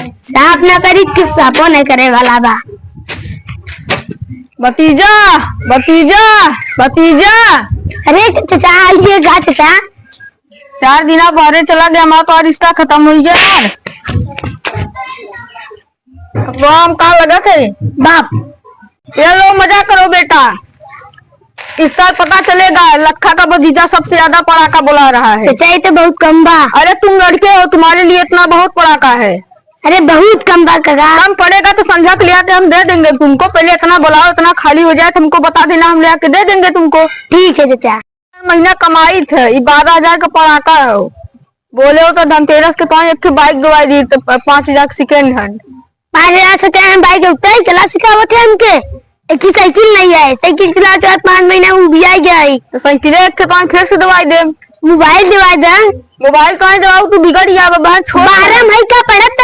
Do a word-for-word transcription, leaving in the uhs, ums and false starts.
साफ ना करी कि साफो नहीं करे वाला बा। भतीजा, भतीजा, भतीजा। अरे चचा, आइए गा चचा। चार दिना बहरे चला गया, हमारा तो रिश्ता खतम होइ गया यार। अब हम का लगत है? बाप। ये लो मजा करो बेटा, इस साल पता चलेगा लखा का भतीजा सबसे ज्यादा पड़ाका बोला रहा है। चचा, ये तो बहुत कम बा। अरे तुम लड़के हो, तुम्हारे लिए इतना बहुत पड़ाका है। अरे बहुत कम बा काका। कम पड़ेगा तो संझा के ले आके हम दे देंगे तुमको। पहले इतना बुलाओ, इतना खाली हो जाए तो हमको बता देना, हम ले आके दे देंगे तुमको। ठीक है चचा। महीना कमाई थे, ई बारह हजार का पड़ाका हो। बोले हो तो धनतेरस के पाँच एक ठे बाइक दवाई दी तो प-, पाँच हजार के सेकेंड हैंड। पाँच हजार से क्या हम बाइक उठता है, चला सिखावत है हमके। एक ही साइकिल नहीं है, साइकिल चला चला पाँच महीना में उबिया गया है। तो साइकिल एक ठे पाँच फिर से दवाई दे। मोबाइल दवाई दे। मोबाइल कहाँ दवाऊ, तू बिगड़ गया बा, बहन छोड़। बारह मई का पड़त त